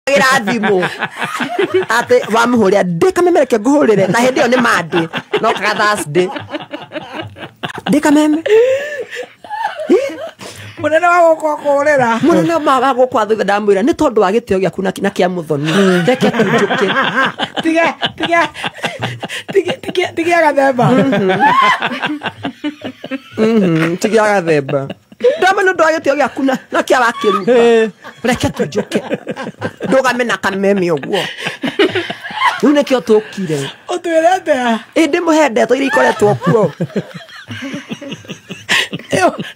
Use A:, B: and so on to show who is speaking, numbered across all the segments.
A: Gira thimu ati wamuhuria ndi kameme reke nguhurire na hindi iyo ni Monday no kaga Thursday ndi kameme
B: munene wa gukwa kurira
A: munene wa gukwa thutha ndamwira ni tondu wa gitio giaku na kia muthoni reke tunjuke
B: tige tige tige tige tige gathemba
A: tige gathemba ndama no ndo gitio giaku na kia wakiruka reke tunjuke ndugame na kameme uguo riu nikio tukire
B: utwire atia
A: indi muhendetwo iria ikoretwo kuo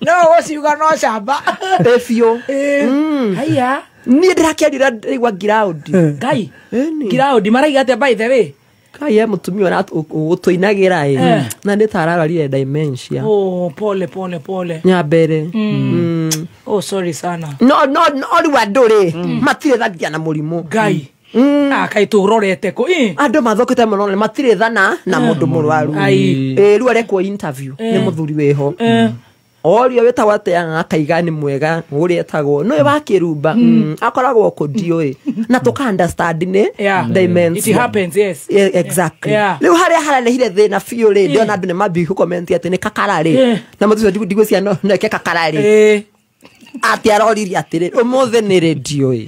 B: no guciuga no camba
A: biũ
B: haya
A: niĩ ndĩrakĩarire ndĩraigua ngiraũndi
B: ngai ngiraũndi maraiga atĩa by the way
A: kai he mũtumia ũtũinagĩra ĩ na nĩ ta ararwarire dementia.
B: Oh, pole pole pole
A: ya mbere.
B: Oh, sorry sana.
A: No no no rĩu andũ rĩ matirĩ thagia na mũrimũ
B: ngai kai tũrorete kũ
A: andũ mathũkĩte mũno matirĩ thana na mũndũ mũrwaru rĩu arekwo interview nĩ mũthuri wĩho orio wĩtagwo atĩa akaiga nĩ mwega ũrĩa etagwo nĩwe wa kĩrumba akoragwo kũ ndiũĩ na tũka understand nĩ dementia.
B: It happens, yes.
A: Exactly. Rĩu harĩa hararehire thĩna biũ rĩ ndĩona andũ nĩ mambia gũcomment atĩ nĩ kakara rĩ na mũthuri ũcio ndigwĩciria no eke kakara rĩ atĩ aroririe atĩrĩ ũmũthĩ nĩ rĩ ndiũĩ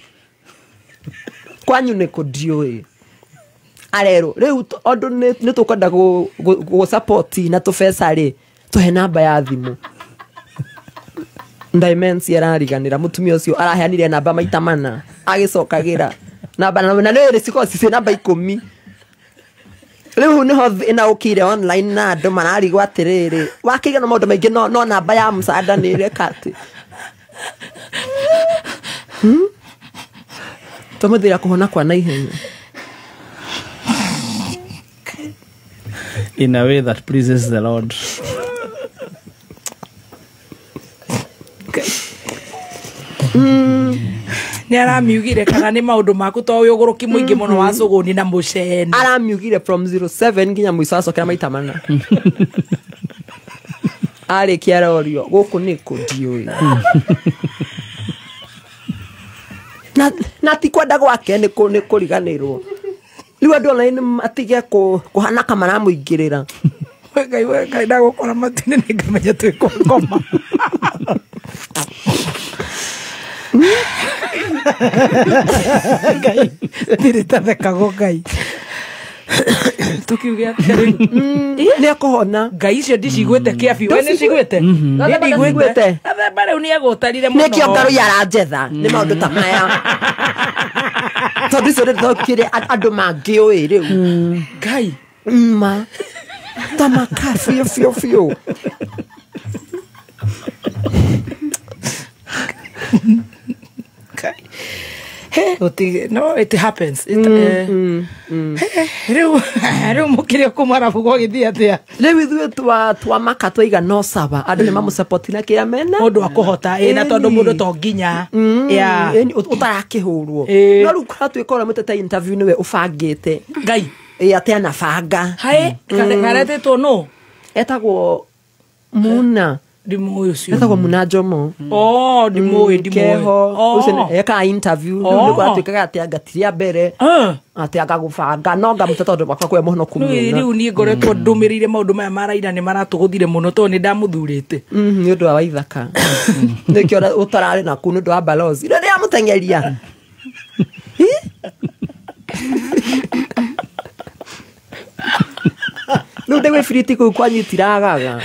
A: kwanyu nĩ kũ ndiũĩ arerwo rĩu ũndũ nĩ tũkwenda gũ support na tũbeca rĩ tũhe namba ya thimũ. Dementia arariganĩra mũtumia ũcio araheanire namba maita mana agĩcokagĩra namba na nĩ cikorwo ciĩ namba 10 rĩu nĩho thĩna ũkire online na andũ mararigwo atĩrĩrĩ wakĩiga na maũndũ maingĩ no namba ya msaada nĩ ĩreka atĩ tũmũthĩra kũhona kwa naihenya
C: in a way that pleases the Lord.
B: Nĩ aramiugire kana nĩ maũndũ maku to wĩ ũgũrũki mũingĩ mũno wa cũgũni na mũcene.
A: Aramiugire from 07 nginya mũico acokera maita mana. Arĩkia arorio gũkũ nĩ kũ ndiũĩ na ti kwenda gwake nĩ kũriganĩrwo rĩu andũ online matige kũhana ka maramũingĩrĩra.
B: Ngai we Ngai ndagũkora matine nĩ ngamenya twĩ kwa ngoma. Ngai ndirĩ tathekagwo Ngai tukiuge atĩrĩ
A: nĩ ekũhona
B: Ngai icio ndiciguĩte kĩa biũ we nĩciguĩte nĩndigwĩte Gathemba rĩu nĩegũtarire mũno
A: nĩkĩo ngarũi aranjetha nĩ maũndũ ta maya tondũ icio nĩthokire andũ mangĩũĩ rĩu
B: Ngai
A: ma tamaka biũ biũ biũ.
B: No, it happens. Rĩu mũkĩrĩ kũmarabu gwagĩthiĩ atĩa
A: rĩu ithuĩ twamaka twaiga no sawa andũ nĩ mamũsupport na kĩrĩa mena
B: mũndũ akũhota ĩ na tondũ mũndũ to nginya
A: ũtarakĩhũrwo no rĩu kũratuĩka ũrĩa mũtete interview nĩwe ũbangĩte
B: Ngai
A: ĩ atĩ anabanga
B: haĩ karetĩtwo nũ
A: etagwo Muna
B: ndimũĩ ũcio
A: etagwo Muna Njomo.
B: Oh, ndimũĩ ndimũĩ
A: keho ũcio ekaga interview rĩu nĩ kũratuĩkaga atĩ anga ti rĩa mbere atĩ anga gũbanga no ngamũte tondũ wakwa kwĩ mũno kũmuona
B: rĩu niĩ ngoretwo ndũmĩrĩire maũndũ maya ma Raila nĩ maratũgũthire mũno tondũ nĩ ndamũthurĩte
A: nĩ ũndũ wa Waithaka nĩkĩo ũtararĩ naku nĩ ũndũ wa balozi rĩrĩa ndĩramũteng'eria rĩu ndĩgwĩ ibiriti kũu kwanyu itiragaga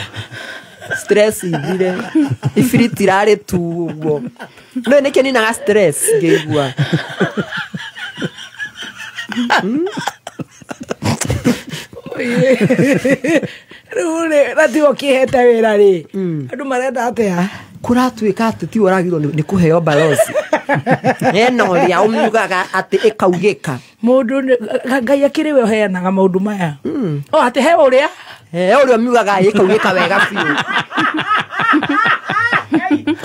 A: stress ithire ibiriti irarĩ tu ũguo no nĩkĩo ninaga stress ngĩigua
B: rĩu rĩ na tiwe ũkĩhete wĩra rĩ andũ marenda atĩa
A: kũratuĩka atĩ tiwe ũragirwo nĩ kũheo balozi ena ũrĩa ũmiugaga atĩ ĩkaugĩka
B: mũndũ Ngai akĩrĩ we ũheanaga maũndũ maya o atĩ he ũrĩa
A: he ũrĩa ũmiugaga ĩkaugĩka wega biũ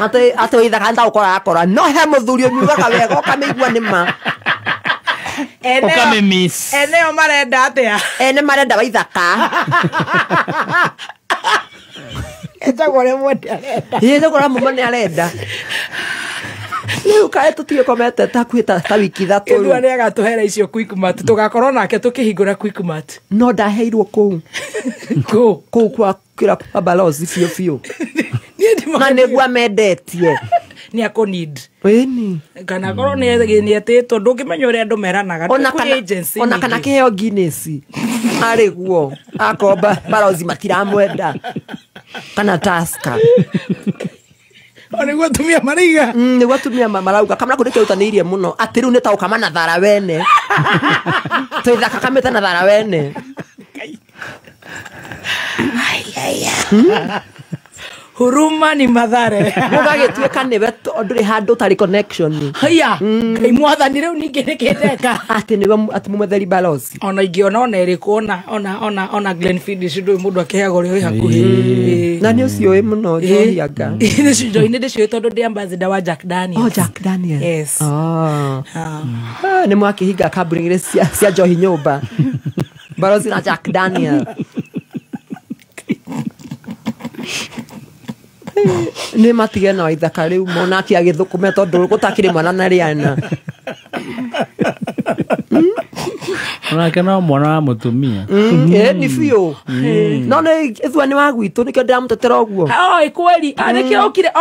A: atĩ atĩ Waithaka nĩtagũkora akora no he mũthuri ũmiugaga wega ũkamĩigua nĩ ma
C: ũkamĩmiss
B: eneo marenda atĩa
A: ene marenda Waithaka
B: etagwo ũrĩa mwene arenda
A: etagwo ũrĩa mwene arenda. Rĩu kaĩ tũtigĩkomete ta hakuhĩ ta wiki ithatũ
B: Gĩthua nĩ agatũhera icio Quickmart tũgakorwo nake tũkĩhingũra Quickmart.
A: No ndaheirwo kũu.
B: Kũu?
A: Kũu kwa kĩra kwa balozi biũ biũ.
B: Niĩ
A: Na nĩguo amendetie.
B: Nĩ akũ need.
A: Ĩni.
B: Kana korwo nĩ etĩtwo ndũngĩmenya ũrĩa andũ meranaga.
A: Ona kana kĩheo Guinness. Arĩ guo. Akorwo balozi matiramwenda. Kana Tusker.
B: Nĩguo atumia maraiga.
A: Nĩguo atumia marauga. Kamana kũ nĩkĩrutanĩirie mũno. Atĩ rĩu nĩ ta ũkama na thara wene. Twĩthaka kamĩte na thara wene.
B: Huruma ni Mathare.
A: Mũgagĩtuĩka nĩwe ndũrĩ handũ ũtarĩ connection.
B: Haya, Ngai mwathani rĩu ningĩ nĩkĩndeka.
A: Atĩ nĩwe atĩ mũmwetheri balozi.
B: Ona ingĩona ona ĩrĩkũ ona Glenfiddich ndũĩ mũndũ akĩheagwo ũrĩa wĩ hakuhĩ.
A: Na nĩ ũciũĩ mũno njohi anga.
B: Njohi nĩ ndĩciũĩ tondũ ndĩ ambassador wa Jack Daniels.
A: Oh, Jack Daniels.
B: Yes.
A: Nĩ mwakĩhinga kambuni igĩrĩ cia njohi nyũmba. Balozi na Jack Daniel. Nĩ matige na Waithaka rĩu monake agĩthũkũme tondũ gũtakĩrĩ mwana na rĩana.
C: Onake no mwana wa mũtumia.
A: Nĩ biũ. No nĩ ithua nĩ wa gwitũ nĩkĩo ndĩramũtetera ũguo.
B: Oi kweli, nĩkĩo ũkire.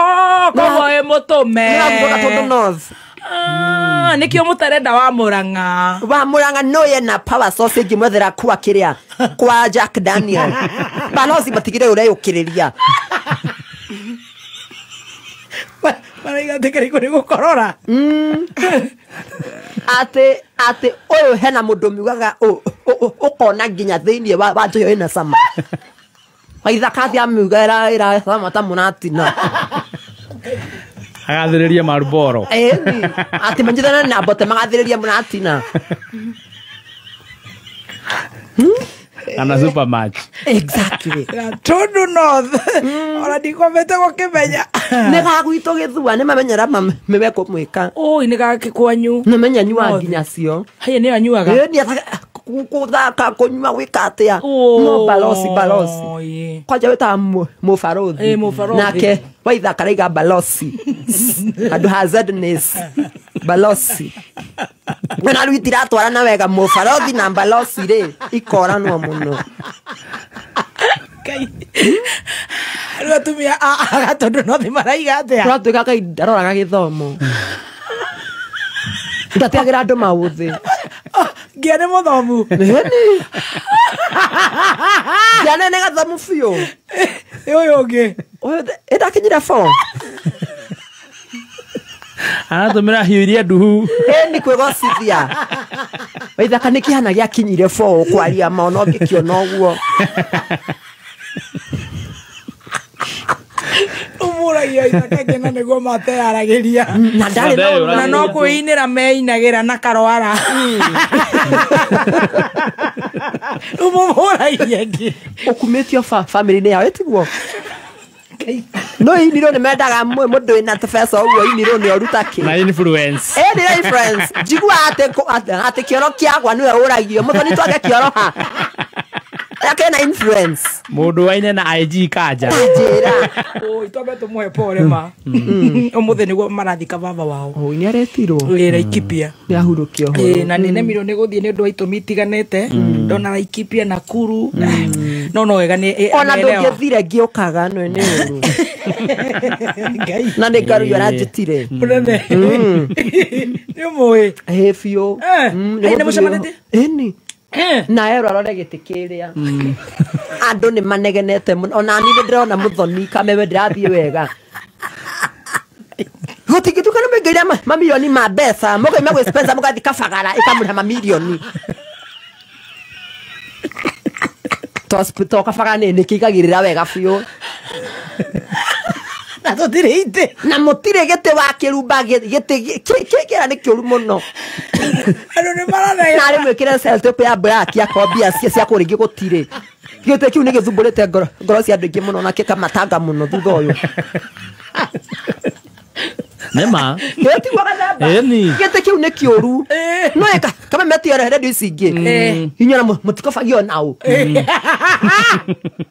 B: Koguo wĩ mũtũme.
A: Nĩ North.
B: Nĩkĩo mũtarenda wa Murang'a.
A: Wa Murang'a no yena power source ĩngĩmwethera kwa kĩrĩa kwa Jack Daniel. Balozi matigire ũreyũkĩrĩria.
B: Maraiga atĩ kĩrĩkũ nĩ gũkorora.
A: Atĩ ũyũ hena mũndũ miugaga ũkona nginya thĩinĩ wa njohi ĩna cama. Waithaka atĩ amiuga ĩra ta mũratina.
C: Agathĩrĩria Marlboro.
A: Ĩni. Atĩ manyitane na mbote magathĩrĩria mũratina.
C: Ana supermatch.
A: Exactly.
B: Tundu North. Ona ndikomete gũkĩmenya.
A: Nĩ ga gwitũ Gĩthua nĩ mamenyera mĩwe kũmwĩka.
B: Oi nĩ gake kwanyu.
A: Nĩ menya nyua nginya cio.
B: Haya nĩ anyuaga.
A: Ĩni gũthaka kũnyua gwĩka atĩa. No balozi balozi. Kwanja wĩtaga mũbarũthi. Nake Waithaka araiga balozi. Andũ ha Zedness. Balozi. Na rĩu itiratwarana wega mũbarũthi na balozi rĩ ikoranwo mũno.
B: Rĩu atumia a Gatundu North maraiga atĩa?
A: Kũratuĩka Ngai ndaroraga gĩthomo. Ndatigagĩra andũ maũthĩ.
B: Ngia nĩ mũthomu.
A: Nĩ. Ngia nĩ gathomu biũ.
B: Ũyũ ũngĩ.
A: Ũyũ ĩndakinyire 4.
C: Aratũmĩra hiũ iria nduhu.
A: Ĩni kwĩgocithia. Waithaka nĩ kĩhana gĩakinyire 4 kwaria ma ona ũngĩkĩona ũguo.
B: Ũmũragia Waithaka ngĩna nĩguo mateyaragĩria.
A: Na ndarĩ
B: na no kwĩinĩra meinagĩra na karwara. Ũmũragia ngĩ.
A: Ũkumĩtio family-inĩ yao ĩtiguo. No inirwo nĩ mendaga mũndũ wĩna tũbeca ũguo inirwo nĩ ũruta kĩ.
C: Na influence.
A: Nĩ influence. Njiguaga atĩ kĩoro kĩagwa nĩwe ũragio. Mũthoni twake kĩoro ha. Yake na influence.
C: Mũndũ waine na IG kanja.
A: Njĩra.
B: Oi twambe tũmũhe pole ma. Ũmũthĩ nĩguo marathika baba wao.
A: Oi nĩ aretirwo.
B: Ĩ Laikipia.
A: Nĩ ahurũkio ũhoro.
B: Na nĩ nemirwo nĩ gũthiĩ nĩ ũndũ wa itũmi itiganĩte. Ndona Laikipia Nakuru. No wega nĩ
A: ona ndũngĩthire ngĩũkaga nĩ nĩ ũru. Na nĩ ngaruyo aranjĩtire.
B: Mũnene. Nĩ ũmũĩ.
A: Ĩ biũ.
B: Nĩ mũcemanĩtie?
A: Ĩni. Na erwo arore gĩtĩ kĩrĩa. Andũ nĩ manegenete mũno. Ona niĩ ndĩrona mũthoni kameme ndĩrathiĩ wega. Gũtingĩtuĩka nĩ mũingĩire mamirioni ma mbeca mũkaima gwĩ Spencer mũgathiĩ Kabagara ĩkamũrĩha mamirioni. To Kabagara nĩ kĩigagĩrĩra wega biũ.
B: Na tũtirĩ itĩ.
A: Na mũtirĩ gĩtĩ wa kĩrumba gĩtĩ kĩra nĩ kĩũru mũno.
B: Andũ nĩ maranegena.
A: Na rĩ mwĩkĩre self ya black ya kombia cia kũrĩa ingĩ gũtirĩ. Gĩtĩ kĩu nĩ gĩthumbũrĩte ngoro cia andũ aingĩ mũno na gĩkamatanga mũno thutha ũyũ.
C: Nĩma.
A: Gĩtiguo gathamba. Gĩtĩ kĩu nĩ kĩũru. No ĩka kama metiore redio ici ingĩ. Inyuĩ ona mũtikobagio nao.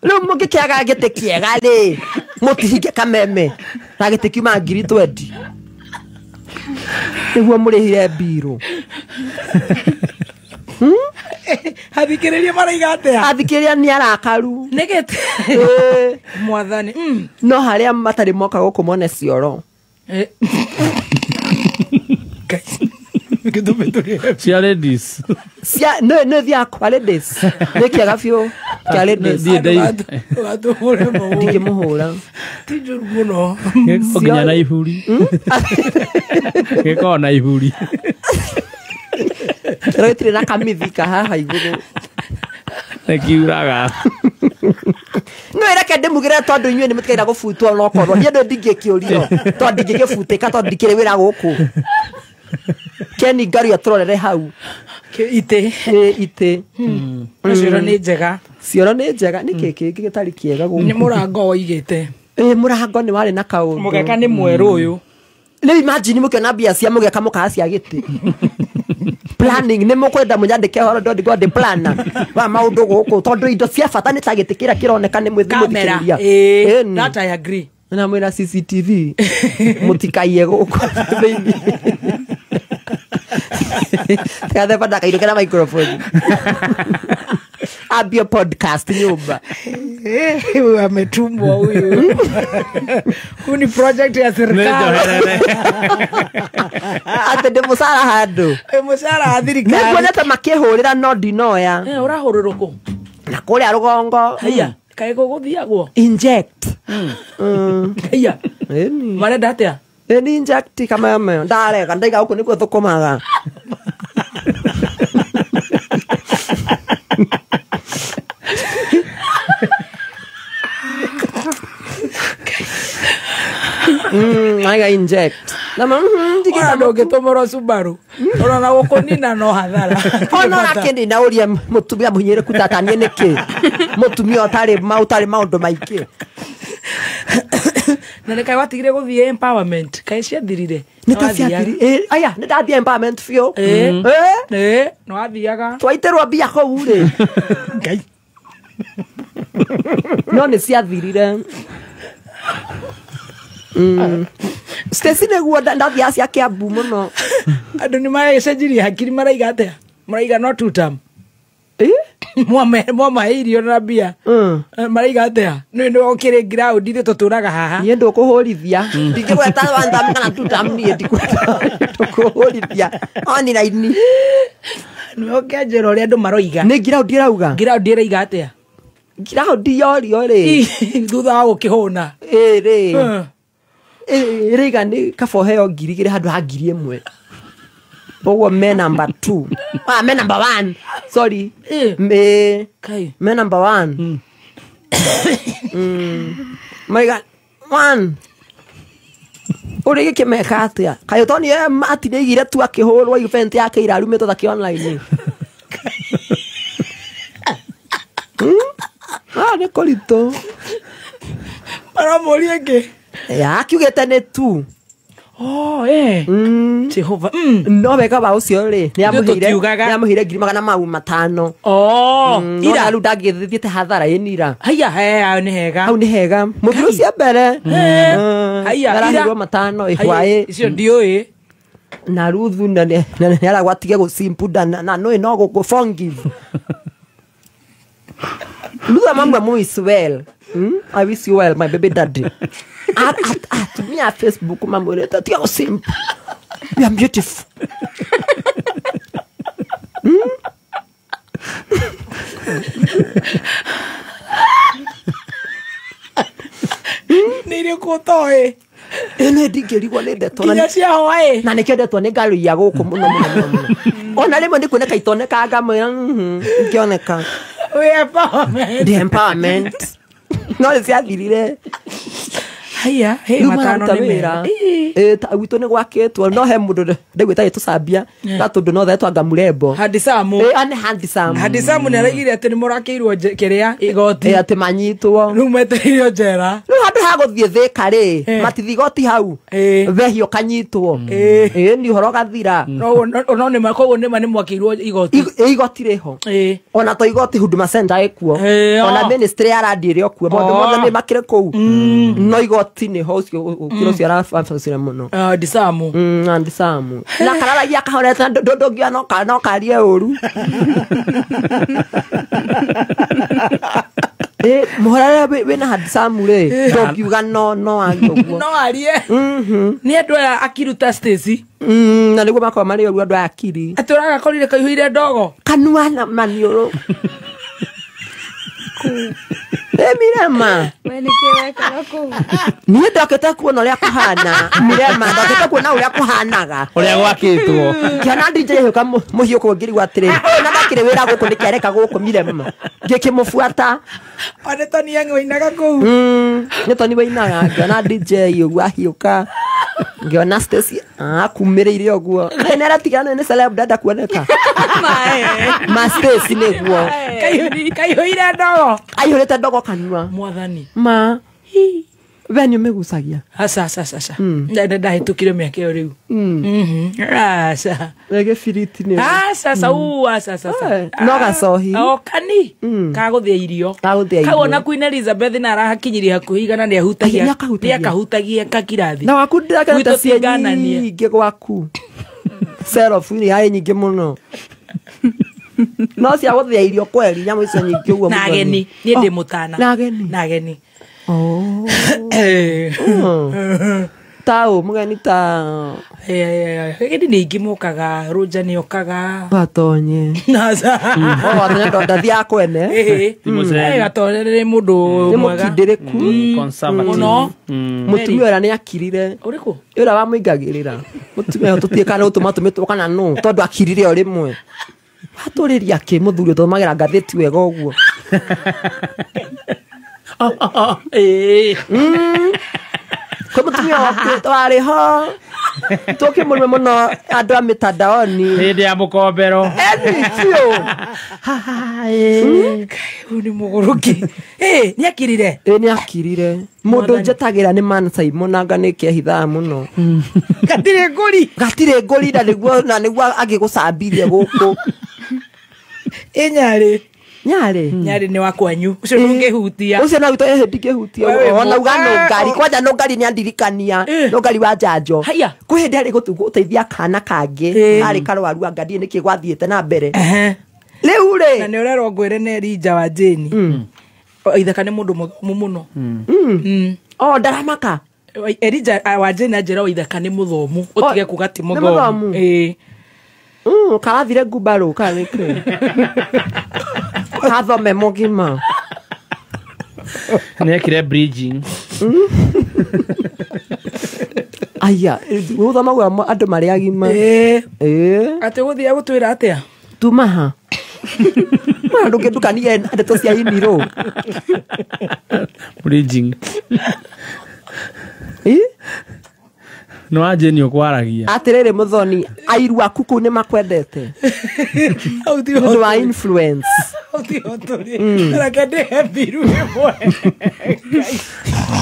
A: Rĩu mũngĩkĩaga gĩtĩ kĩega rĩ mũtihinge kameme na gĩtĩ kiuma 20,000. Nĩguo mũrĩhire mbirũ.
B: Athikĩrĩria maraiga atĩa?
A: Athikĩrĩria nĩ arakaru.
B: Nĩkĩ? Mwathani.
A: No harĩa matarĩ moka gũkũ mone cioro.
C: Cia ladies.
A: Cia no no thia kwa ladies. Nĩ kĩega biũ kĩa ladies. Ndingĩmũhũra.
B: Ti njũru mũno.
C: Gĩko nginya na iburi. Gĩko na iburi.
A: Rĩtire na kamithika haha igũrũ.
C: Nĩkiuraga.
A: No reke ndĩmugĩre tondũ inyuĩ nĩ mũtikaira gũbutwo no korwo niĩ ndũ ndingĩkĩũrio tondũ ndingĩgĩbutĩka tondũ ndikĩrĩ wĩra gũkũ. Kenny Ngari atũrorere hau.
B: Itĩ.
A: Itĩ.
B: Cioro nĩ njega.
A: Cioro nĩ njega. Nĩ kĩ kĩngĩ gĩtarĩ kĩega gũkũ?
B: Nĩ mũrango woigĩte.
A: Mũrango nĩ warĩ na kaũndũ.
B: Mũgeka nĩ mwerũ ũyũ.
A: Rĩu imagine mũkĩona mbia cia mũgeka mũkaga cia gĩtĩ. Planning nĩ mũkwenda mũnyandĩke horo ndũ ndĩ planner wa maũndũ gũkũ tondũ indo cia bata nĩ ta gĩtĩ kĩrĩa kĩroneka nĩ mwĩthikĩrĩria.
B: That I agree.
A: Na mwĩna CCTV mũtikaiye gũkũ thĩinĩ. Gathemba ndakairũke na microphone. Ambie podcast nyumba.
B: Ametumwa huyu. Huu ni project ya serikali.
A: Ate ndĩ mũcara handũ.
B: Mũcara wa thirikari.
A: Nĩnguonete makĩhũrĩra no ndinoya.
B: Ũrahũrĩrwo kũ?
A: Na kũrĩa rũgongo.
B: Haiya, kaĩ gũgũthiagwo?
A: Inject.
B: Haiya. Marenda atĩa?
A: Ni inject kameme. Ndarega ndaiga gũkũ nĩkuo thũkũmaga. I inject. Na
B: ora ndũngĩtũmũrwo Subaru. Ũrona gũkũnina no hathara.
A: Ona akĩnina ũria mũtumia mũhinyĩrĩku tata niĩ nĩkĩ? Mũtumia ũtarĩ maũndũ maingĩ.
B: Na nĩ kaĩ watigire gũthiĩ empowerment? Kaĩ ciathirire?
A: Nĩ ta ciathirire. Aya, nĩ ndathiĩ empowerment biũ.
B: Nĩ wathiaga.
A: Twaitĩrwo mbia kũu rĩ.
B: Ngai.
A: No nĩ ciathirire. Stacy nĩguo ndathiaga cia Kiambu mũno.
B: Andũ nĩ marecenjirie hakiri maraiga atĩa? Maraiga no two term. Mwamahe irio na mbia. Maraiga atĩa? Nĩ nĩ ũkĩrĩ ground ithuĩ tũtũraga haha.
A: Niĩ ndũkũhũrithia. Ndingĩgweta one term kana two term niĩ ndikũhũrithia. Online.
B: Nĩ ũkĩanjĩra ũrĩa andũ maroiga.
A: Nĩ ground ĩrauga?
B: Ground ĩraiga atĩa?
A: Ground yorio rĩ.
B: Thutha wa gũkĩhũna.
A: Rĩ. Ĩraiga nĩ kaba ũheo 2,000 handũ ha 1,000. Ũguo me number 2. Me number 1. Sorry. Me number 1. Maiga 1. Ũrĩa gĩkĩmeka atĩa? Kaĩ ũtonire atinĩigire tu akĩhũrwo event yake irarumĩtwo ta kĩ online. Nĩ kũritũ.
B: Maramũria kĩ?
A: Ya akiugĩte nĩ tu.
B: Jehova.
A: No wega wa ũcio rĩ, nĩamũheire 500,000.
B: Ira.
A: Rĩu ndangĩthiĩte hathara ĩnira.
B: Haiya, nĩ hega.
A: Hau nĩ hega. Mũthuri ũcio mbere.
B: Haiya, ira.
A: Araheirwo 500 ĩhwaĩ.
B: Icio ndiũĩ.
A: Na Ruthu nĩ aragwatige gũcimpu na nũĩ no gũkũ forgive. Ruthu amamwe mu is well. I wish you well, my baby daddy. Atumia a Facebook mamwĩrĩte tiga gũcimp. You are beautiful.
B: Nĩ irĩkũ ũtoĩ?
A: Ĩno ndingĩrigwo nĩ ndeto.
B: Nginya cia hwaĩ.
A: Na nĩkĩo ndetwo nĩ ngari ya gũkũ mũno mũno mũno. Ona rĩmwe nĩ kuoneka itonekaga ngamwĩra ngĩoneka.
B: We empowerment.
A: The empowerment. No nĩ ciathirire.
B: Haiya, he 500 nĩ mega.
A: Gwitũ nĩ gwakĩtwo no he mũndũ ndaiguĩte agĩtũcambia na tondũ no thetwanga mũrembo.
B: Handisamu.
A: Nĩ Handisamu.
B: Handisamu nĩ araigire atĩ nĩ mũrakĩirwo kĩrĩa igoti.
A: Atĩ manyitwo.
B: Rĩu metereirio njera.
A: Rĩu handũ ha gũthiĩ Thĩka rĩ, matithi igoti hau. Wehia ũkanyitwo. Nĩ ũhoro ũgathira.
B: No nĩ ma koguo nĩ ma nĩ mwakĩirwo igoti.
A: Igoti rĩho. Ona to igoti Huduma Center ĩkuo. Ona ministry ya land ĩrĩ o kuo. Maũndũ mothe nĩ makĩrĩ kũu. No igoti Ũgwati nĩ ho ũcio ũkĩro ũcio arabacĩra mũno.
B: Disamu.
A: Andisamu. Na kararagia kahorete ndũngiuga no karie ũru. Mũhorere wĩna Handisamu rĩ, ndũngiuga no arie ũguo.
B: No arie. Nĩ andũ aya akiruta Stacy.
A: Na nĩguo makoragwo marĩ ũru andũ aya akiri.
B: Atĩ ũragakorire kaihũire ndogo.
A: Kanua na maniũrũ. Mirema. Niĩ ndokĩte kuona ũrĩa kũhana. Mirema ndokĩte kuona ũrĩa kũhanaga.
C: Ũrĩa gwakĩtwo.
A: Ngĩona DJ hĩũka mũhiũko ngĩrigwo atĩrĩ, ũyũ na ndakĩrĩ wĩra gũkũ nĩkĩareka gũkũ Mirema. Ngĩkĩmũbuata.
B: O nĩ Toni Young wainaga kũu.
A: Nĩ Toni wainaga. Ngĩona DJ ũguo ahiũka. Ngĩona Stacy akumĩrĩire ũguo. Nĩ aratigana nĩ celeb ndenda kuoneka. Ma Stacy nĩguo.
B: Kaihũire ndogo.
A: Aihũrĩte ndogo kanua.
B: Mwathani.
A: Ma. We nĩ ũmĩgucagia.
B: Aca aca aca. Ndahĩtũkire mĩaka ĩyo rĩu. Aca.
A: We gĩbiriti nĩ.
B: Aca aca u aca aca.
A: No gacohi.
B: O kani. Kagũthĩa irio.
A: Kagũthĩa irio.
B: Kau ona Queen Elizabeth na arahakinyirie hakuhĩ igana nĩ ahutagia. Nĩ akahutagia kakirathi.
A: Na waku ndĩrakena cia nyingĩ gwaku. Self nĩ harĩ nyingĩ mũno. No cia gũthĩa irio kweli nyamũ icio nyingĩ ũguo.
B: Na ageni niĩ ndĩ mũtana.
A: Na ageni.
B: Na ageni.
A: Oh. Tao mugeni ta
B: ageni nĩ aingĩ mokaga Rũnja nĩ okaga.
A: Gatonye. O Gatonye ndathiaga kwene.
B: Gatonye nĩ mũndũ mwega.
A: Nĩ mũkindĩrĩku.
B: Mũno.
A: Mũtumia ũrĩa nĩ akirire.
B: Ũrĩkũ?
A: Ũrĩa wamũingagĩrĩra. Mũtumia ũyũ tũtiĩ kana ũtũma tũmĩtwo kana nũ tondũ akirire o rĩmwe. Watũrĩria kĩ mũthuri ũthomagĩra ngathĩti wega ũguo. Kwĩ mũtumia warĩ ho tũkĩmũrũme mũno andũ a mĩtandaoni
C: hĩndĩ ya mũkombero.
A: Eni biũ.
B: Ũyũ nĩ mũgũrũki. Nĩ akirire.
A: Nĩ akirire. Mũndũ njetagĩra nĩ Man Simon anga nĩ kehithaga mũno.
B: Gatirĩ ngũri.
A: Gatirĩ ngũri na nĩguo angĩgũcambirie gũkũ.
B: Nyarĩ.
A: Nyarĩ.
B: Nyarĩ nĩ wa kwanyu. Ũcio ndũngĩhutia.
A: Ũcio no witũ ndingĩhutia. Ona uga nũngari. Kwanja nũngari nĩ andirikania. Nũngari wa njanjo. Kwĩ hĩndĩ arĩ gũteithia kana kangĩ. Karĩ karwaru anga ndiĩ nĩkĩ gwathiĩte na mbere. Rĩu rĩ.
B: Na nĩ ũrerwo ngwĩre nĩ Elijah wa Jane. Ithaka nĩ mũndũ mũthomu mũno.
A: O ndaramaka.
B: Elijah wa Jane anjĩra ithaka nĩ mũthomu. Ũtige kuga ti mũthomu.
A: Karathire ngumbarũ kana nĩkĩ? Kathome mũgima.
C: Nĩ ekire bridging.
A: Aya, gũthomagwo andũ marĩ agima.
B: Atĩ gũthiĩ gũtwĩra atĩa?
A: Tuma ha. Mwana ndũngĩndukania ndeto cia inirũ.
C: Bridging. No aje nĩ ũkwaragia.
A: Atĩrĩrĩ Mũthoni, airu aku kũu nĩ makwendete. Nĩ ũndũ wa influence.
B: Reke ndĩhe mbiru ĩmwe.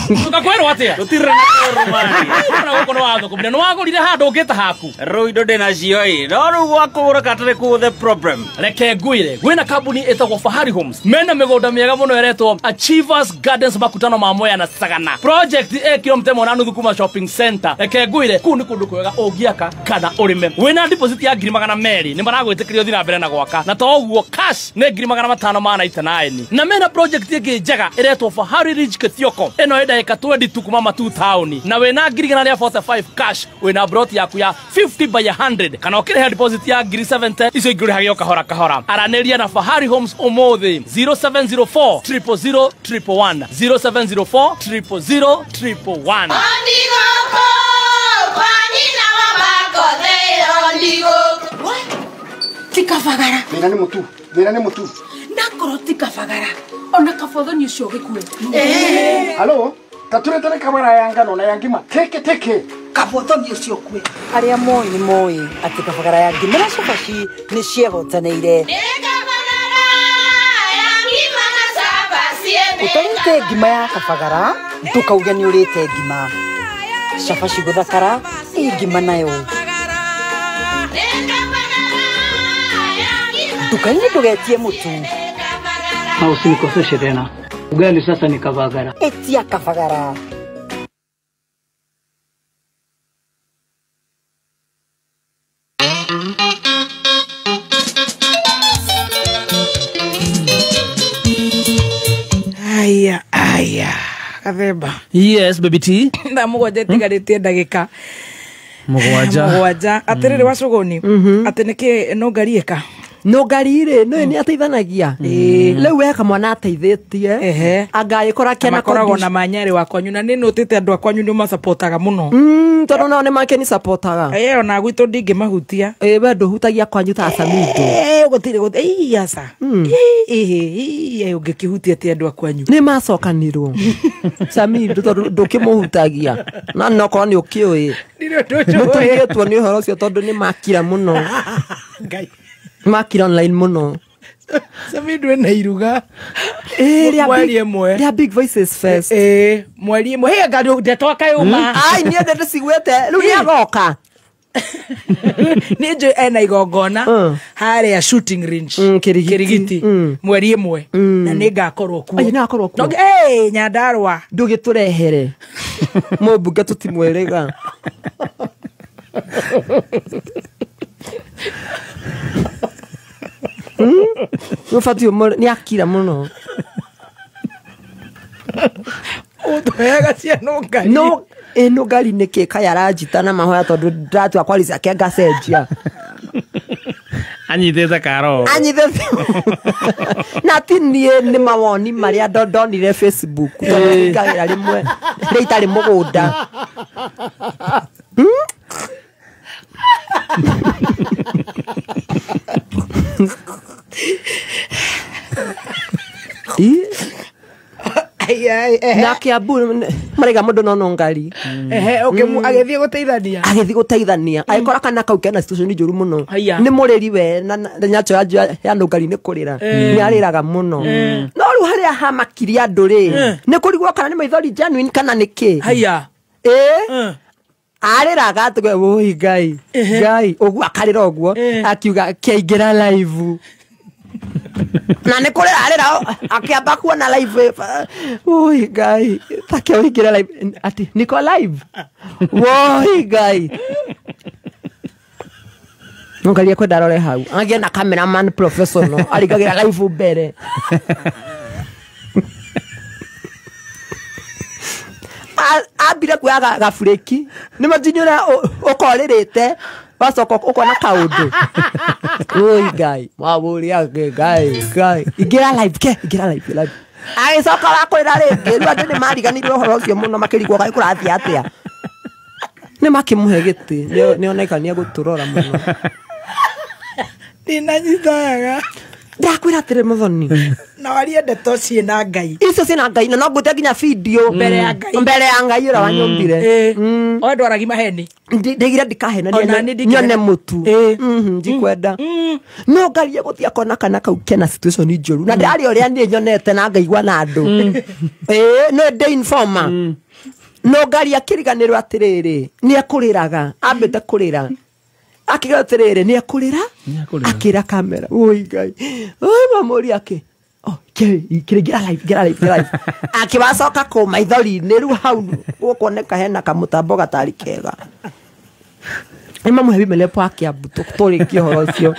D: Tũkakwĩrwo atĩa?
E: Gũtirĩ na kũrwo mani.
D: Ona gũkũ nĩ wathũkũmire. Nĩ wagũrire handũ ũngĩta haku.
E: Rĩu indo ndĩnacio ĩ. No rĩu gwa kũgũra gatarĩ kũ the problem.
D: Reke ngwĩre, kwĩna kambuni ĩtagwo Fahari Homes. Mena mĩgũnda mĩega mũno ĩretwo Achievers Gardens makutano ma Mwea na Sagana. Project ĩ kilomita 1.5 kuma shopping center. Reke ngwĩre, kũu nĩ kũndũ kwega ũngĩaka kana ũrĩme. Wĩna deposit ya 200,000 nĩ maragwĩtĩkĩria ũthiĩ na mbere na gwaka. Na to ũguo cash nĩ 599. Na mena project ĩngĩ njega ĩretwo Fahari Ridge Kithioko. Ĩno ĩ ndagĩka 22 kuma Matu town. Na wĩna 145 cash wĩna broti yaku ya 50 by 100 kana ũkĩrĩha deposit ya 70 icio ingĩ ũrĩhage o kahora kahora. Aranĩria na Fahari Homes ũmũthĩ 0704 000 111 0704 000 111.
F: Tikabagara.
G: Thĩna nĩ mũtu. Thĩna nĩ mũtu.
F: Nakorwo tikabagara. Ona kabothoni ũcio ũgĩkue.
G: Halo, taturetere kabara ya ngano na ya ngima. Teke teke.
F: Kabothoni ũcio ũkue. Arĩa moĩ nĩ moĩ atĩ kabagara ya ngima na cabaci nĩ ciehotanĩire. Ũtarĩte ngima ya kabagara, ndũkauge nĩ ũrĩte ngima. Cabaci gũthakara, ĩ ngima nayo. Nduka-inĩ ndũgetie mũtu.
H: Na usinikoseshe tena. Ugali sasa ni kabagara.
F: Etia kabagara.
B: Gathemba.
D: Yes, baby T.
B: Thaa mũgwanja itigarĩtie ndagĩka mũgwanja. Atĩrĩrĩ wacũgũni atĩ nĩkĩ no ngari ĩka
A: no ngari rĩ no nĩ ateithanagia. Rĩu weka mwana ateithĩtie angagĩkora kena
B: makoragwo na manyarĩ wa kwanyu na nĩ nũtĩte andũ a kwanyu nĩ masapotaga mũno.
A: Tondũ nao nĩ make ni sapotaga.
B: Ona gwitũ ndingĩmahutia.
A: We ndũhutagia kwanyu ta Samido.
B: Gũtirĩ gũtirĩ aca. Ũngĩkĩhutia atĩ andũ a kwanyu
A: nĩ macokanirwo. Samido tondũ ndũkĩmũhutagia na nokorwo nĩ ũkĩũĩ. Nĩtũigĩtwo nĩ ũhoro ũcio tondũ nĩ makira mũno.
B: Ngai
A: makira online muno.
B: Samido ena iruga. Mweri ĩmwe.
A: There are big voices first.
B: Mweri ĩmwe. Hey, ngari ndeto akayuma.
A: Ai niĩ ndĩciguĩte. Rĩu nĩ agoka.
B: Nĩ njũĩ ena igongona harĩa shooting range. Kirigiti. Mweri ĩmwe. Na nĩ ngakorwo kuo.
A: Ai nĩ ngakorwo kuo.
B: Nyandarua.
A: Ndũgĩtũrehere. Mũmbunge tũtimwĩrĩga. Nũbatiĩ nĩ akira mũno.
B: Ũtũheaga cia nũngari.
A: No nũngari nĩkĩ kaya aranjita na mahoya tondũ ndatua kwaria ciake ngacenjia.
C: Anyitĩte karo.
A: Anyitĩte. Na ti niĩ nĩ mawoni marĩa ndonire Facebook tondũ ngagĩra rĩmwe rĩa itarĩ mũgũnda. Na Kiambu maraiga mũndũ no nũngari.
B: Agĩthiĩ gũteithania.
A: Agĩthiĩ gũteithania. Agĩkora kana kau kena situation njũru mũno. Nĩ mũrĩri we na nyacho ya nũngari nĩ kũrĩra. Nĩ arĩraga mũno. No rĩu harĩa hamakirie andũ rĩ nĩ kũrigwo kana nĩ maithori genuine kana nĩ kĩ. Arĩraga atĩ woi Ngai Ngai ũguo akarĩra ũguo akiuga kĩaingĩra live. Na nĩ kũrĩra arĩra akĩamba kuona live. Oi Ngai ta kĩaingĩra live ati niko live. Woi Ngai. Nongaria kwenda rore hau. Agĩe na cameraman professional arigagĩra live mbere. Ambire kuoya gabureki nĩ majini ũrĩa ũkorĩrĩte wacoka ũkona kaũndũ. Oi Ngai wawũria Ngai Ngai ingĩra live ke ingĩra live live. Agĩcoka wakwĩra rĩngĩ rĩu andũ nĩ mariganĩirwo ũhoro ũcio mũno makĩrigwo kaĩ kũrathiĩ atĩa. Nĩ makĩmũhe gĩtĩ nĩoneka nĩ egũtũrora mũno.
B: Ndinanyitaga.
A: Ndakwĩra atĩrĩ Mũthoni.
B: Na warie ndeto ciĩna Ngai.
A: Icio ciĩna Ngai na no ngũte nginya video
B: mbere ya Ngai.
A: Mbere ya Ngai ũrĩa wanyũmbire.
B: O ndwaragi maheni.
A: Ndigire ndikahenania nyone mũtu. Ndikwenda. No ngarie gũthiĩ akona kana kau kena situation njũru. Na ndĩraria ũrĩa niĩ nyonete na ngaigua na andũ. No ndĩ informer. No ngaria akĩriganĩrwo atĩrĩrĩ nĩ ekũrĩraga ambĩte kũrĩra. Akiga atĩrĩrĩ nĩ ekũrĩra akĩra kamera oi Ngai oi mamũria ake kĩrĩngĩra live ngĩra live ngĩra live akĩwacoka kũ maithori-inĩ rĩu hau gũkuoneka hena kamũtambo gatarĩ kega. Nĩ mamũhe bimelepo wa Kiambu tũrĩkie ũhoro ũcio.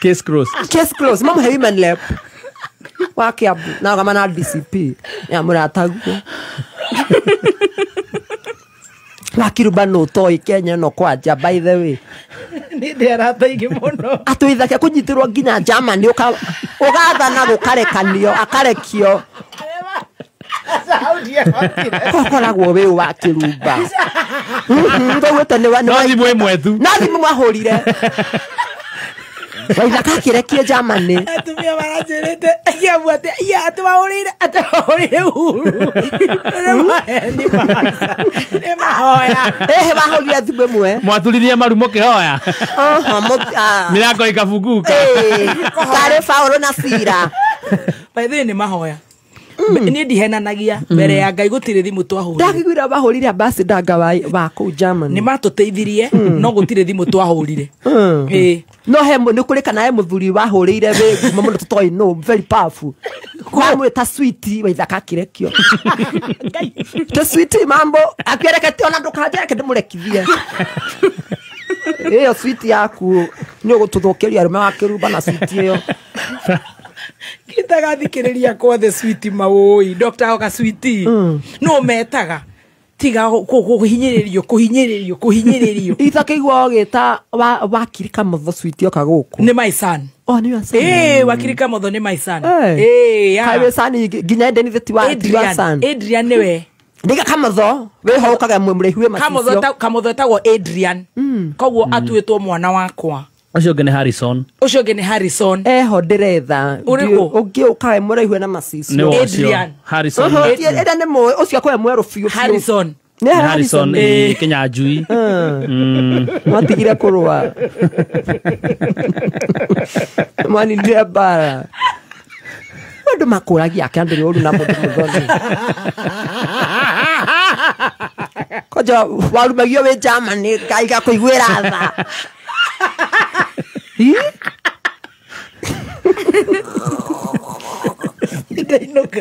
C: Case closed.
A: Case closed. Mamũhe bimelepo wa Kiambu na gama na DCP ya mũrataguo. Wakiruba no toĩ Kenya no kwanja by the way.
B: Nĩ ndĩ arata aingĩ mũno.
A: Atwĩthake kũnyitĩrwo nginya Germany ũgathana gũkarekanio akarekio. Ũkoragwo wĩ wa Kĩrumba. Ndũgwĩte nĩ wa
C: no thimũ ĩmwe tu.
A: No thimũ mwahũrire. Waithaka akĩrekie Germany.
B: Atumia maranjĩrĩte Kiambu atĩ iya atĩ wahũrĩire atĩ wahũrĩire Uhuru. Nĩ maheni nĩ mahoya.
A: Wahũrire thimũ ĩmwe.
C: Mwaturirie maru mũkĩhoya. Mĩrango ĩkafunguka.
A: Tarĩ Paũlũ na Sila.
B: By the way nĩ mahoya. Niĩ ndihenanagia mbere ya Ngai gũtirĩ thimũ twahũrire.
A: Ndakĩiguire bahũrire ambassador wa kũu Germany.
B: Nĩ matũteithirie no gũtirĩ thimũ twahũrire.
A: No he nĩ kũrĩ kana he mũthuri wahũrĩire wĩ ngumo mũno tũtoĩ no very powerful. Kwamwĩta Sweet Waithaka akĩrekio. Ta Sweet mambo akĩrekete ona ndũkanjereke ndĩmũrekithie. Ĩyo Sweet yaku nĩ ũgũtũthũkĩria arũme wa Kĩrumba na Sweet ĩyo.
B: Kita Njĩraga thikĩrĩria kwothe sweet maũi Dr. Oga sweet no metaga tiga kũhinyĩrĩrio kũhinyĩrĩrio kũhinyĩrĩrio
A: Ithakĩigua ũgĩta wakiri Kamotho sweet oka gũkũ.
B: Nĩ my son.
A: Oh, nĩ your son.
B: Wakiri Kamotho nĩ my son.
A: Ya. Kaĩ wĩ son nginya Eden ti wa son.
B: Adrian nĩwe.
A: Ndiga Kamotho wĩho ũkaga mũrĩhi wĩ macicio.
B: Kamotho etagwo Adrian. Koguo atuĩtwo mwana wakwa.
C: Ũcio ũngĩ nĩ Harrison.
B: Ũcio ũngĩ nĩ Harrison.
A: Eho ndĩretha. Ũngĩ ũkawe mũraihu na macicio.
B: Adrian.
C: Harrison.
A: Ĩrĩa nĩ mũĩ ũcio akoe mwerũ biũ.
B: Harrison.
A: Nĩ
C: Harrison Kinyanjui.
A: Matigire kũrũa. Mwanindire mbara. Andũ makũragia ake andũ nĩ ũru na mũndũ mũthoni. Koja warumagio wĩ Germany Ngai gakũiguĩra tha.
B: Ndainũka.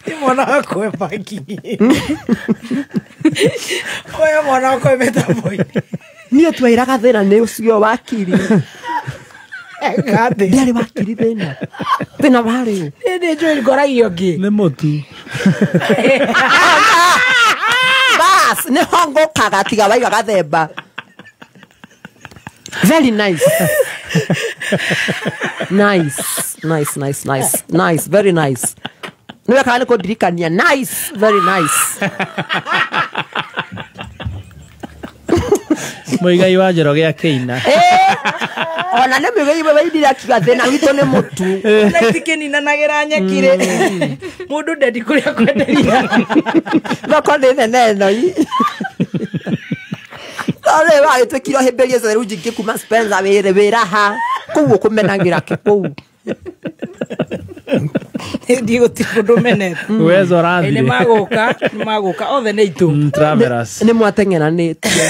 B: Nĩ mwana wakwa e parking. Oya mwana wakwa e mĩtambo-inĩ.
A: Niĩ twairaga thĩna nĩ ũcio wakiri. Ndiarĩ wakiri thĩna. Thĩna warĩ.
B: Niĩ nĩ njũĩ ngoragio ngĩ.
C: Nĩ mũtu.
A: Bas, nĩ ho ngũkaga tiga waiga gathemba. Very nice. Nice, nice, nice, nice, nice, very nice. Niwe kana nĩkũndirikania. Nice, very nice.
C: Mũigai wa Njoroge akĩina.
A: Ona nĩ mũigai wainire akiuga thĩna witũ nĩ mũtu.
B: Na itikĩninanagĩra nyeki rĩ. Mũndũ ndendi kũrĩa kwenderia.
A: Thoko nĩ nene ĩno. Ore wagĩtuĩkire ũhĩmbĩrie theruji ingĩ kuma Spencer wĩra ha kũu ũkũmenagĩra kĩ kũu.
B: Ndiĩ gũtirĩ mũndũ menete.
C: Uwezo ũrathire.
B: Nĩ magũka othe nĩ itũ.
C: Travelers.
A: Nĩ mwateng'eranĩtie.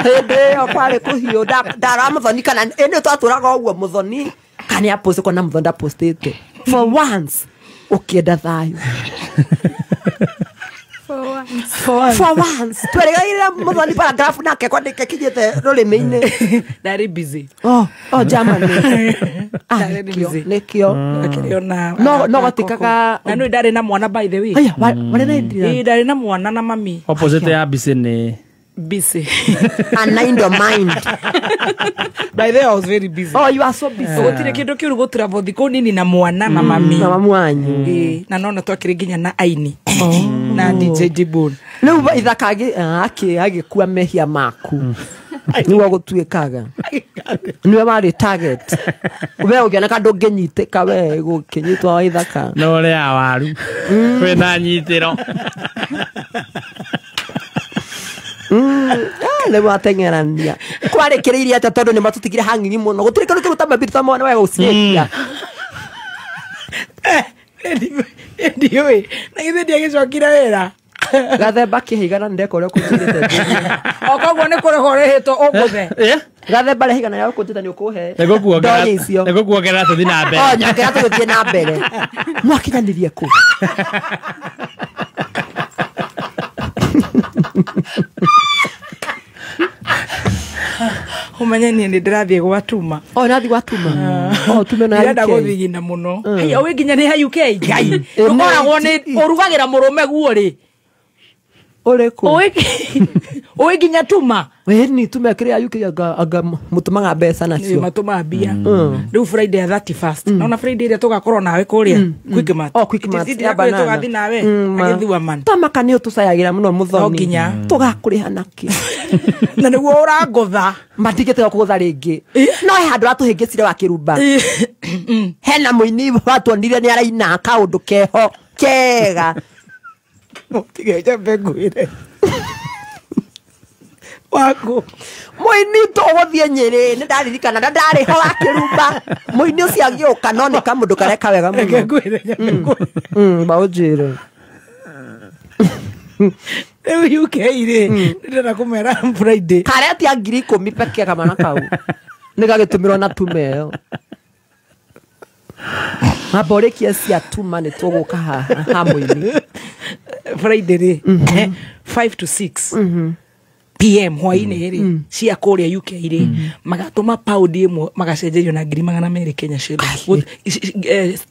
A: Hĩndĩ ĩyo kwarĩ kũhiũ ndara Mũthoni kana ĩnĩ twatũraga ũguo Mũthoni kana nĩ apost kona Mũthoni ndapostĩte. For once ũkĩenda thayũ. For once. Twerĩgagĩrĩra Mũthoni paragraph nake kwandĩka kinyĩte rũrĩmĩ-inĩ.
B: Ndarĩ busy.
A: Oh, Germany. Nĩkĩo. No gatikaga.
B: Na nĩ ndarĩ na mwana by the way.
A: Aya, warĩ na Adrian.
B: Ndarĩ na mwana na mami.
C: Opposite ya busy nĩ
B: busy.
A: And mind your mind.
B: By the way, I was very busy.
A: Oh, you are so busy.
B: Gũtirĩ kĩndũ kĩũru gũtravel thikũ nini na mwana na mami.
A: Na mamu wanyu.
B: Na nona twakĩrĩ nginya na aini. Na DJ Dibon.
A: Rĩu ithaka agĩkua mehia maku. Nĩguo gũtuĩkaga. Nĩwe warĩ target. We ũngĩoneka ndũngĩnyitĩka we gũkĩnyitwo wa ithaka.
C: No ũrĩa waru. Wĩna nyitĩro.
A: Rĩu ateng'erania. Kwarĩkĩrĩirie atĩa tondũ nĩ matũtigire hang'ing'i mũno. Gũtirĩ kĩndũ kĩruta mabiri ta mwana we gũciĩkia.
B: Ndiũĩ. Na githĩ ndiagĩcokire wĩra.
A: Gathemba kĩhigana nĩ ndeka ũrĩa ũkũnjĩrĩte.
B: O koguo nĩ kũrĩhwo ũrĩhĩtwo ũngũthe.
A: Gathemba rĩhigana rĩa ũkũnjĩta nĩ ũkũhe.
C: Nĩgũkuongerera tũthiĩ na mbere.
A: O nyongerera tũgĩthiĩ na mbere. Mwakinyanĩrie kũ?
B: Ũmenye niĩ nĩ ndĩrathiĩ gwatuma.
A: Oh, ndathiĩ gwatuma. Oh, tume na UK.
B: Ndĩrenda gũthigina mũno. Haiya, ũĩ nginya nĩ ha UK. Ngai. Ndũkoragwo nĩ ũrugagĩra mũrũme guo rĩ.
A: Ũrĩkũ?
B: Ũĩ nginya tuma.
A: Ĩni tume kĩrĩa UK anga mũtũmaga mbeca nacio.
B: Matũmaga mbia. Rĩu Friday ya 31st. Naona Friday ĩrĩa tũgakorwo nawe kũrĩa Quickmart.
A: Oh, Quickmart ya banana.
B: Tũgathiĩ nawe agĩthua man.
A: Tamaka nĩ ũtũcayagĩra mũno Mũthoni.
B: No nginya.
A: Tũgakũrĩha nakĩ.
B: Na nĩguo ũrangũtha.
A: Matingĩtiga kũgũtha rĩngĩ. No he handũ ratũhĩngĩcire wa kĩrumba. Hena mũini watuonire nĩ araina kaũndũ keho kega.
B: Tiga njambe ngwĩre. Waku.
A: Mũini tũgũthiĩ Nyĩrĩ nĩ ndaririkana na ndarĩ ho wa kĩrumba. Mũini ũcio agĩũka no nĩ kamũndũ kareka wega mũno.
B: Reke ngwĩre njambe ngwĩre.
A: Maũnjĩre.
B: Rĩu UK rĩ ndĩrenda kũmera Friday.
A: Karetia 10,000 peke kamana kau. Nĩ gagĩtũmĩrwo na tume ĩyo. Maborĩkie cia tuma nĩ tũgũka haha ha mũini.
B: Friday rĩ 5 to 6 pm hwainĩ rĩ cia kũrĩa UK rĩ, magatũma pound ĩmwe magacenjerio na 200,000 Kenya shillings.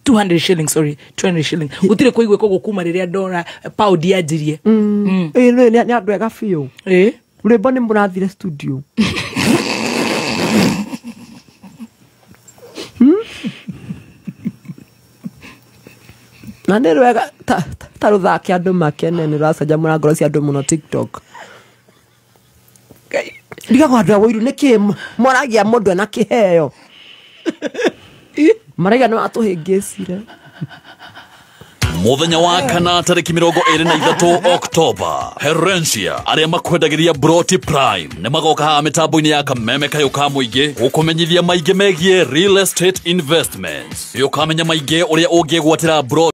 B: 200 shillings, sorry, 200 shillings. Gũtirĩ kũigua koguo kuma rĩrĩa dora pound yanjirie.
A: Ĩ nĩ andũ ega biũ.
B: Ĩ
A: Rwĩmbo nĩ mũrathire studio. Na nĩ rwega ta rũthake andũ makene, nĩ rũracanjamũra ngoro cia andũ mũno TikTok. Ndigagwo andũ a Wũiru nĩkĩ moragia mũndũ ena kĩheo. Maraiga nĩ watũhĩngĩcire.
H: Muthenya wa kana tarĩki 23 Oktoba, Herencia arĩa makwendagĩria Broti Prime nĩ magoka haha mĩtambo-inĩ ya Kameme Kayũ ka Mũingĩ gũkũmenyithia maingĩ megiĩ real estate investments. Nĩ ũkamenya maingĩ ũrĩa ũngĩgwatĩra Broti